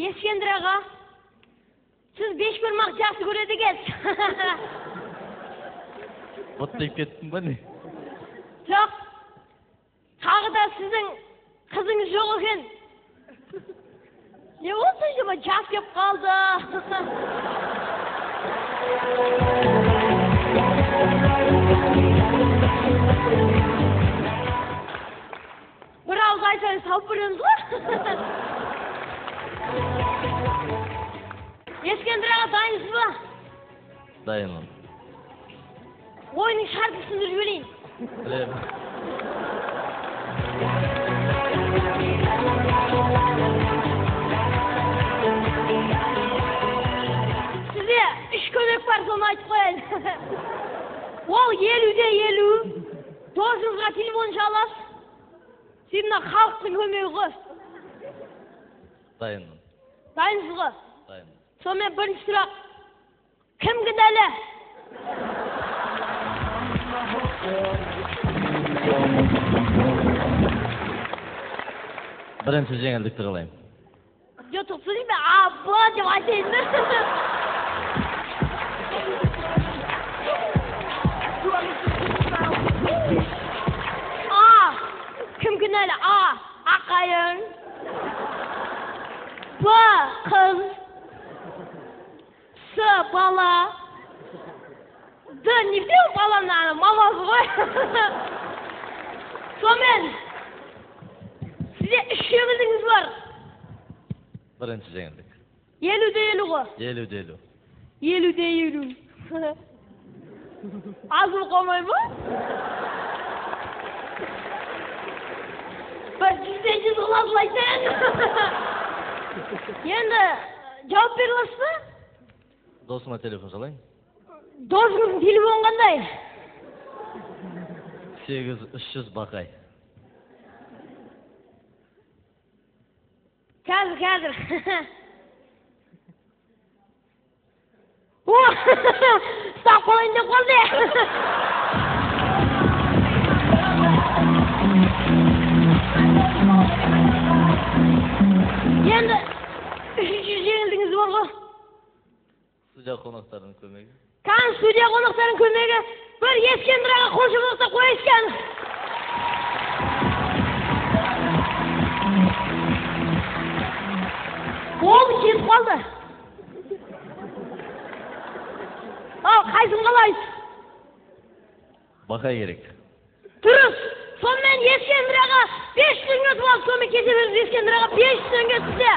Ескендір аға, сіз бешбармақ жақсы көреді екенсіз. Бұт деп кеттің ба не? Жоқ. Тағы да сіздің қызыңыз жоқ екен. Не болды соншама жас келіп қалды. Бір ауыз айтсаңыз тауып береміз ғой. Ескендір аға, дайынсыз ба? Дайынмын. Ойынның шартын түсіндіріп жіберейін. Білемін. Сізде 3 көмек бар, соны айтып қояйын. Ол 50-де 50. Досыңызға телефон шаласыз. Сен мына халықтың көмегі ғой. Дайынмын. Дайынсыз ғой? Дайынмын. Сонымен бірінші сұрақ. Кім кінәлі? Бірінші жеңілдікті қалаймын. Жоқ, тоқтаңыз, мен А, Б деп айтайын да. А, кім кінәлі? А, аққайың. Б, қыз. С, бала. Д, не білемін, баланың ана мамасы ғой. Сонымен, сізде 3 жеңілдігіңіз бар. Бірінші жеңілдік. 50-де 50 ғой. 50-де 50. 50-де 50. Аз болып қалмай ма? Бір 100-де 100 қыласың айтайын. Енді жауап бере аласыз ба? Досыма телефон шалайын. Досыңыздың телефоны қандай? 8 300 Бақай. Қазір, қазір. О, ұстап қалайын деп қалды. Енді үшінші жеңілдігіңіз бар ғой. Студия қонақтарының көмегі. Кән студия қонақтарының көмегі. Бір Ескендір аға қол шапалақтап қояйық кән. Болды, кетіп қалды. Ал, қайсысын қалайсыз? Бақай керек. Дұрыс. Сонымен Ескендір аға 500 теңге ұтып алды. Сонымен кете беріңіз, Ескендір аға 500 теңге сізде.